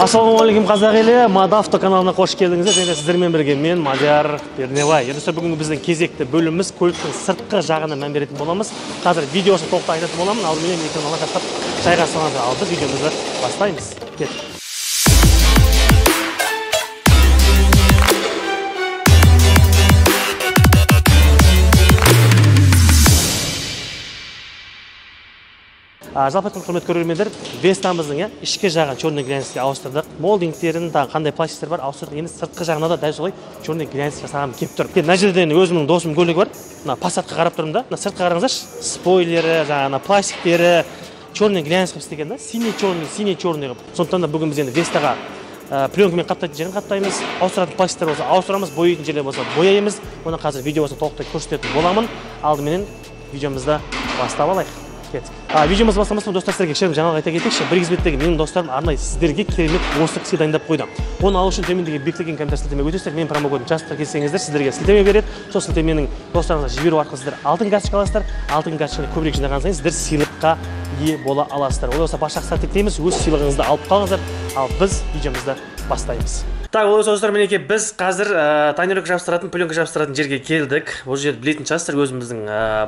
Ассалаумағалейкум қазақ елі, Мадавто каналына қош келдіңіздер. Және сіздермен бірге мен Мадияр Пернебай. Енді бүгінгі біздің кезекті бөліміміз көліктің сыртқы жағына мән беретін боламыз. Қазір видеосын толықтай айтатын боламын. Алдымен экран алға тастап жайғасаңыздар, ал біз видеомызды бастаймыз. Кеттік. Жалпы айтқанда, құрметті көрермендер, Вестамыздың ішкі жағын черный глянцке ауыстырдық. Молдингтерін, тағы қандай пластиктер бар ауыстырдық. Енді сыртқы жағына да дәл солай черный глянц жасағым келіп тұр. Мына жерде енді өзімнің досым көлігі бар. Мына Passatқа қарап тұрмын да. Мына сыртқа қараңыздаршы, спойлері, жаңағы пластиктері черный глянц қылып істеген да, синий черный, синий черный қылып. Сондықтан да бүгін біз енді Вестаға пленкамен қаптайтын жерін қаптаймыз, ауыстыратын пластиктер болса ауыстырамыз, бояйтын жерлер болса бояймыз. Оны қазір видеосын толықтай көрсететін боламын. Алдыменен видеомызды бастап алайық. Видеомыз бастамастан достар, сіздерге кішігірім жаңалық айта кетейікші. Бір қызметтегі менің достарым арнайы сіздерге керемет осы кісі дайындап қойды. Оны алу үшін төмендегі бекітілген комментарий сілтемеге өтесіздер. Менің промокодым жазып келсеңіздер, сіздерге сілтеме береді. Сол сілтеменің достарыңызға жіберу арқылы сіздер алтын карточка аласыздар. Алтын карточканы көбірек жинаған сайын сіздер сыйлыққа ие бола аласыздар. Олай болса баршаға сәттілік тілейміз, өз сыйлығыңызды алып қалыңыздар. Ал біз видеомызды бастаймыз. Так, олай болса достар, мінекей біз қазір тонировка жабыстыратын, пленка жабыстыратын жерге келдік. Бұл жерді білетін шығарсыздар, өзіміздің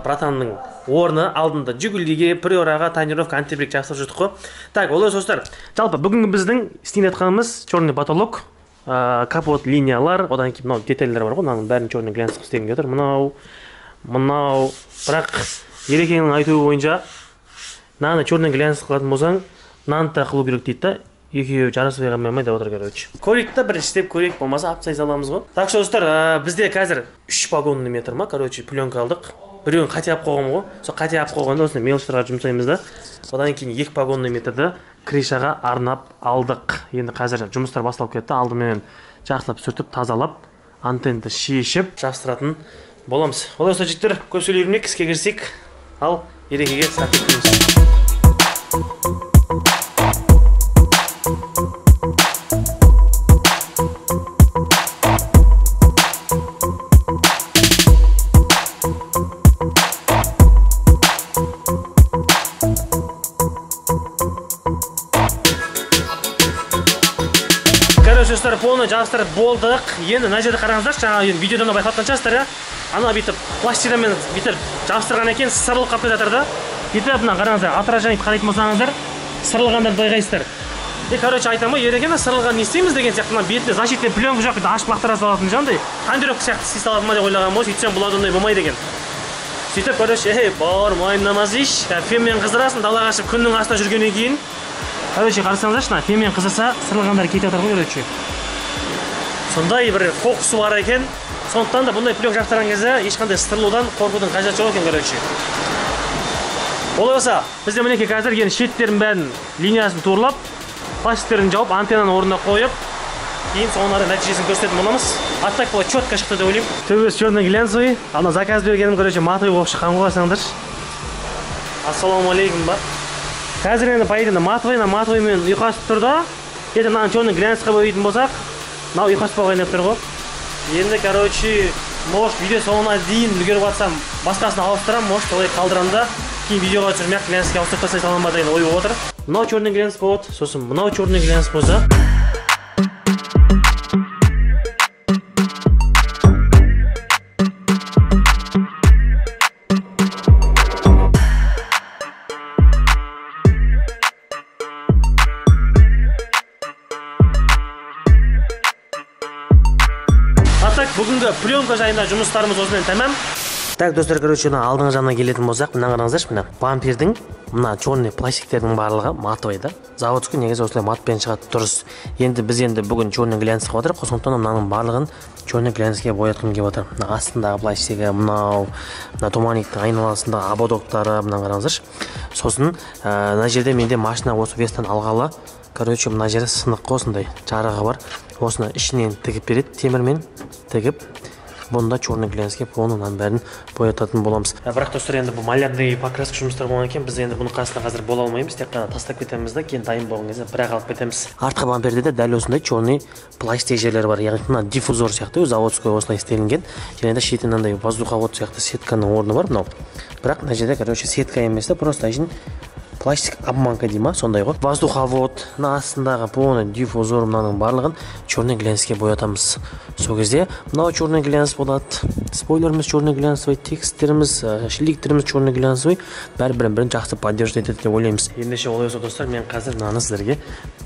братанның орны алдында Жигулиге, Приораға тонировка, антибрек жабыстырып жүрдік қой. Так, олай болса достар, жалпы бүгінгі біздің істейін жатқанымыз черный потолок, капот линиялар, одан кейін мынау детальдер бар ғой, мынаның бәрін черный глянц қылып істегім келіп отыр. Мынау, мынау, бірақ Ерекеңнің айтуы бойынша мынаны черный глянц қылатын болсаң, мынаны да қылу керек дейді да. Екеуі жараспай қалмай деп отыр, короче. Көрейік та, бір істеп көрейік, болмаса алып тастай саламыз ғой. Так что достар, бізде қазір 3 погонный метр ма, короче, пленка алдық. Біреуін қате алып қойғанмын ғой. Сол қате алып қойғанда осындай мелочтарға жұмсаймыз да. Одан кейін 2 погонный метрді крышаға арнап алдық. Енді қазір жұмыстар басталып кетті. Алдымен жақсылап сүртіп, тазалап, антенді шешіп, жабыстыратын боламыз. Олай болса жігіттер, көп сөйлей бермейік, іске кірісейік. Ал Ерекеге сәттілік тілейміз. Достар, полный жабыстырып болдық. Енді мына жерді қараңыздаршы, жаңа енді видеодан да байқап жатқан шығарсыздар, иә? Ана бүйтіп пластинамен бүйтіп жабыстырған екен, сырылып қалып жатыр да. Бүйтіп мына қараңыздар, отражение қарайтын болсаңыздар, сырылғандарды байқайсыздар. И короче айтамын ғой, Ереке, сырылған не істейміз деген сияқты, мына бетіне защитный пленка жоқ, бүйтіп ашып лақтыра салатын жаңағыдай тонировка сияқты істей салатын ма деп ойлағанмын ғой, сөйтсем бұл ондай болмайды екен. Сөйтіп короче, ей, бауырым, уайымдамасайшы, фенмен қыздырасың, далаға шығып күннің астында жүргеннен кейін. Короче, қарасаңыздаршы, мына фенмен қыздырса, сырылғандар кетіп жатыр ғой, короче. Сондай бір қоқысы бар екен. Сондықтан да бұндай пленка жабыстырған кезде ешқандай сырылудан қорқудың қажеті жоқ екен, короче. Олай болса, бізде мінекей қазір енді шеттерін бәрін линиясын турлап, пластиктерін жауып, антеннаны орнына қойып, кейін соңына нәтижесін көрсететін боламыз. А так былай четко шықты деп ойлаймын. Төбесі черный глянцевый, ана заказ бергенім, короче, матовый болып шыққан ғой, қарасаңдаршы. Ассалаумағалейкум ба. Қазір енді по идее матовый, мына матовыймен ұйқасып тұр да. Ертең мынаны черный глянцқа бояйтын болсақ, мынау ұйқаспауға айналып тұр ғой. Енді, короче, может, видео соңына дейін үлгеріп жатсам, басқасын ауыстырамын, может, олай қалдырамын да, кейін видеоға түсірмей ақ глянцке ауыстырып тастай саламын ба деген ой болып отыр. Мынау черный глянц болады, сосын мынау черный глянц болса. Бүгінгі пленка жайында жұмыстарымыз осымен тәмам. Так, достар, короче, мына алдыңғы жағына келетін болсақ, мына қараңыздаршы, мына бампердің, мына черный пластиктердің барлығы матовый да. Заводской негізі осылай матпен шығады, дұрыс. Енді біз енді бүгін черный глянц қылып отырмыз, сондықтан мынаның барлығын черный глянцке боятқым келіп отыр. Мына астындағы пластигі, мынау, мына туманиктің айналасындағы ободоктары, мына қараңыздаршы. Сосын мына жерде менде машина осы Вестан алғалы, короче, мына жері сынық қой, осындай жарығы бар. Осыны ішінен тігіп береді, темірмен тігіп, бұны да черный глянцке мынаның бәрін боятатын боламыз. Бірақ достар, енді бұл малярный покраска жұмыстары болған екен, біз енді бұның қасында қазір бола алмаймыз, тек қана тастап кетеміз да, кейін дайын болған кезде бірақ алып кетеміз. Артқы бамперде де дәл осындай черный пластик жерлер бар, яғни мына диффузор сияқты, өз заводской осылай істелінген, және де шетінен мынандай воздуховод сияқты сетканың орны бар мынау. Бірақ мына жерде, короче, сетка емес та, просто әшейін Пластик обманка дей ма, сондай ғой. Воздуховод, мына астындағы полный диффузор, мынаның барлығын черный глянцке боятамыз. Сол кезде мынау черный глянц болады. Спойлеріміз черный глянцевый, тексттеріміз, шілдіктеріміз черный глянцевый, бәрі бірін-бірін жақсы поддерживать етеді деп ойлаймыз. Ендеше олай болса, достар, мен қазір мынаны сіздерге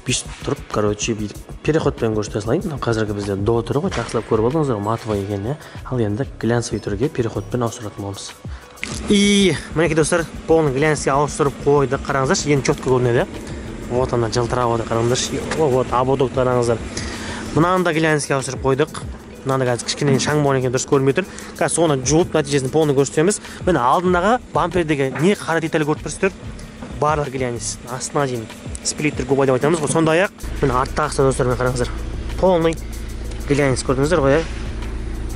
бүйтіп тұрып, короче, бүйтіп переходпен көрсете салайын. Мынау қазіргі бізде до түрі ғой, жақсылап көріп алдыңыздар, матовый екен, иә. Ал енді глянцевый түрге переходпен ауыстыратын боламыз. И мінекей, достар, полный глянцке ауыстырып қойдық. Қараңыздаршы, енді четко көрінеді. Вот ана жылтырап отыр, қараңыздаршы. Вот ободок қараңыздар. Мынаны да глянцке ауыстырып қойдық. Мынаны қазір кішкене шаң болған екен, дұрыс көрінбей тұр. Қазір соны жуып, нәтижесін полный көрсетеміз. Міне алдындағы бампердегі не қара деталь көріп тұрсыздар, барлығы глянец, астына дейін сплиттер губа деп айтамыз ғой. Сондай-ақ міне арттағысы, достар, міне қараңыздар, полный глянец, көрдіңіздер ғой, иә?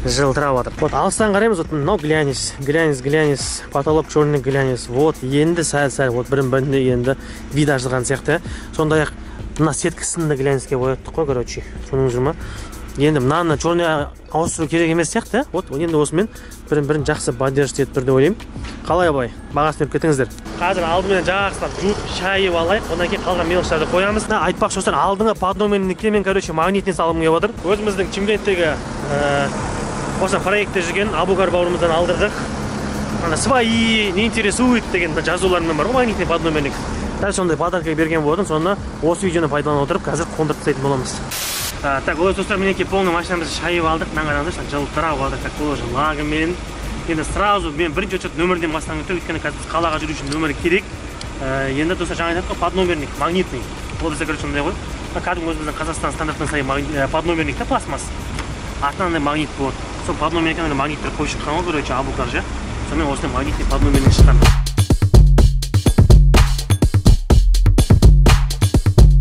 Жылтырап жатыр. Вот алыстан қараймыз, вот мынау глянец, глянец, глянец, потолок черный глянец. Вот енді сәл-сәл, вот бірін-біріне енді вид ашылған сияқты. Сондай-ақ мына сеткісін де глянцке бояттық қой, короче, түсіндіңіздер ма? Енді мынаны черный ауыстыру керек емес сияқты. Вот енді осымен бірін-бірін жақсы поддерживать етіп тұр деп ойлаймын. Қалай абай, бағасын беріп кетіңіздер. Қазір алдымен жақсылап жуып, шайып алайық, одан кейін қалған мелочтарды қоямыз. Айтпақшы, достар, алдыңғы подномерникке мен, короче, магнитный салғым келіп отыр. Өзіміздің Шымкенттегі осы проектте жүрген Абукар бауырымыздан алдырдық. Ана свои не интересует деген жазулармен бар ғой, магнитный подномерник. Дәл сондай подарка берген болатын, соны осы видеоны пайдалана отырып қазір қондырып тастайтын боламыз. Так, олай достар, мінекей полный машинамызды шайып алдық. Мына қараңыздаршы, жылтырап алды, как положено, лагымен. Енді сразу мен бірінші очередь нөмірден бастағым келіп тұр, өйткені қазір біз қалаға жүру үшін нөмір керек. Енді достар, жаңа айттық қой, подномерник магнитный. Ол бізде, короче, мындай ғой. Кәдімгі өзіміздің Қазақстан стандартына сай подномерник та, пластмасс. Артынан андай магнит болады. Сол подномерникке андай магниттер қойып шыққан ғой, короче, Абукар же. Сонымен осындай магнитный подномерник шыққан.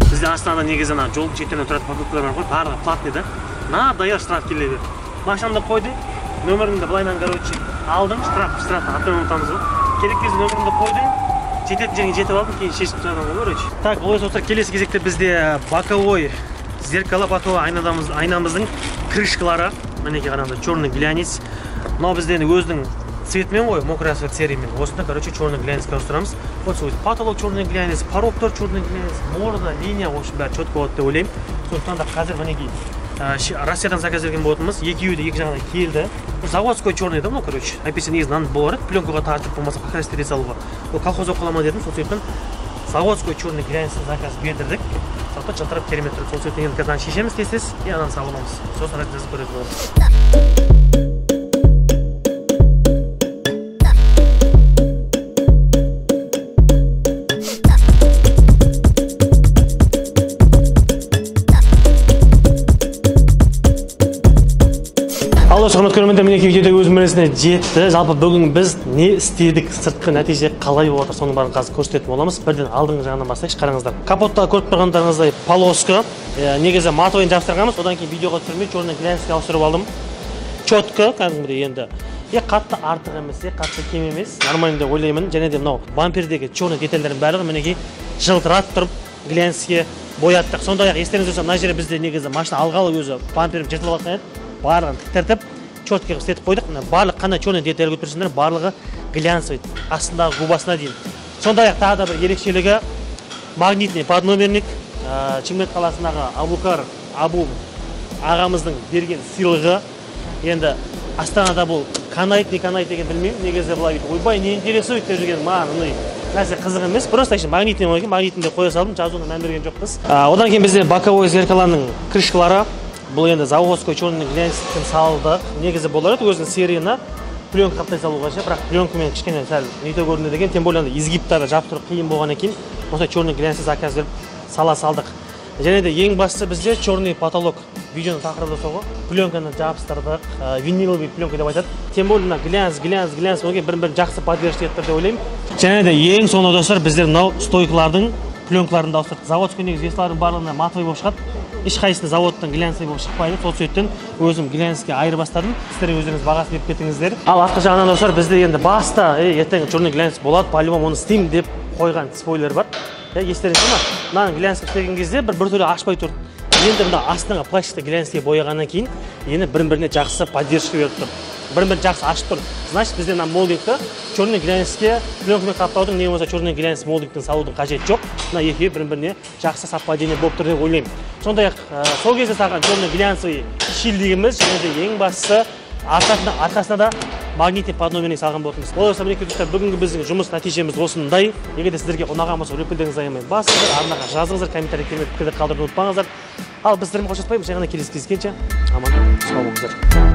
Бізде Астанада негізі ана жол шетінде тұратын парковкалар бар ғой, барлығы платный да. Надоел штраф келе берді. Машинамды қойдым, нөмірімді былайынан, короче, алдым, штраф, штраф, атын ұмытамыз ғой. Керек кезде нөмірімді қойдым, жететін жерге жетіп алдым, кейін шешіп тастадым ғой, короче. Так, олай достар, келесі кезекте бізде боковой зеркало, боковой айнамыздың крышкалары. Мінекей қараңыздар, черный глянец. Мынау бізде енді өзінің цветімен ғой, мокрый асфальт сериймен. Осында, короче, черный глянецке ауыстырамыз. Вот сол потолок черный глянец, порогтар черный глянец, морда, линия, в общем, бәрі четко болады деп ойлаймын. Сондықтан да қазір мінекей Россиядан заказ берген болатынбыз. Екеуі де екі жағынан келді. Заводской черный да, мынау, короче. Әйтпесе негізі мынаны болар еді, пленкаға тартып, болмаса покрасить ете салуға. Ол колхоз болып қала ма дедім, сол себептен заводской черный глянецті заказ бердірдік. Сондықтан жылтырап керемет тұр. Сол себептен енді қазір шешеміз тез-тез, и ананы салып аламыз. Сосын разницасын көретін боламыз. Ал достар, құрметті көрермендер, мінекей видеода өз мәресіне жетті. Жалпы бүгін біз не істедік, сыртқы нәтиже қалай болып жатыр, соның бәрін қазір көрсететін боламыз. Бірден алдыңғы жағынан бастайықшы, қараңыздар. Капотта көріп тұрғандарыңыздай полоска, негізі матовыйын жабыстырғанбыз, одан кейін видеоға түсірмей черный глянцке ауыстырып алдым. Четко, кәдімгідей енді. Қатты артық емес, қатты кем емес, нормально деп ойлаймын. Және де мынау бампердегі черный детальдердің барлығы мінекей жылтыратып тұрып глянцке бояттық. Сондай-ақ естеріңізде болса, мына жерде бізде негізі машина алғалы өзі бамперім жыртылып жатқан еді. Барлығын тіктіртіп, четко істетіп қойдық. Мына барлық қандай черный деталь көріп тұрсыңдар, барлығы глянцевый, астындағы губасына дейін. Сондай-ақ тағы да бір ерекшелігі магнитный подномерник. Шымкент қаласындағы Абукар Абу ағамыздың берген сыйлығы. Енді Астанада бұл канайт не канайт деген білмеймін. Негізі былай бүйтіп, ойбай, не интересует деп жүрген маған ұнай нәрсе қызық емес. Просто еще магнитный болған екен, магнитный деп қоя салдым, жазуына мән берген жоқпыз. Одан кейін бізде боковой зеркаланың крышкалары. Бұл енді заводской черный глянцтен салдық. Негізі болар еді өзінің серияна пленка қаптай салуға ше, бірақ пленкамен кішкене сәл не то көрінеді екен, тем более анда изгибтарды жабыстыру қиын болғаннан кейін осылай черный глянцті заказ беріп сала салдық. Және де ең бастысы бізде черный потолок. Видеоның тақырыбы сол ғой. Пленканы жабыстырдық, виниловый пленка деп айтады. Тем более мына глянц, глянц, глянц одан кейін бірін-бірін жақсы поддержка етіп тұр деп ойлаймын. Және де ең соңында достар, біздер мынау стойкалардың пленкаларын да ауыстырдық. Заводской негізі весалардың барлығына матовый болып шығады. Ешқайсысы заводтан глянцевый болып шықпайды. Сол себептен өзім глянцке айырбастадым. Сіздер өздеріңіз бағасын беріп кетіңіздер. Ал артқы жағынан достар, бізде енді баста, ертең черный глянц болады, по-любому оны істеймін деп қойған спойлер бар. Естеріңізде ма? Мынаны глянцке істеген кезде бір түрлі ашпай тұрды. Енді мына астыңғы пластикті глянцке бояғаннан кейін енді бірін-біріне жақсы поддержка беріп тұр. Бірін-бірін жақсы ашып тұр. Значит, бізде мына молдингті черный глянецке пленкамен қаптаудың, не болмаса черный глянец молдингтің салудың қажеті жоқ. Мына екеуі бірін-біріне жақсы совпадение болып тұр деп ойлаймын. Сондай-ақ сол кезде салған черный глянцевый шильдигіміз, және де ең бастысы арқасына да магнитный подномерный салған болатынбыз. Олай болса, мінекей, достар, бүгінгі біздің жұмыс нәтижеміз осындай. Егер де сіздерге ұнаған болса, лайктеріңізді аямай басыңыздар, арнаға жазыңыздар, комментарий пікірді қалдыруды ұмытпаңыздар. Ал біз сіздермен қоштаспаймыз, жай ғана келесі кездескенше аман сау болыңыздар.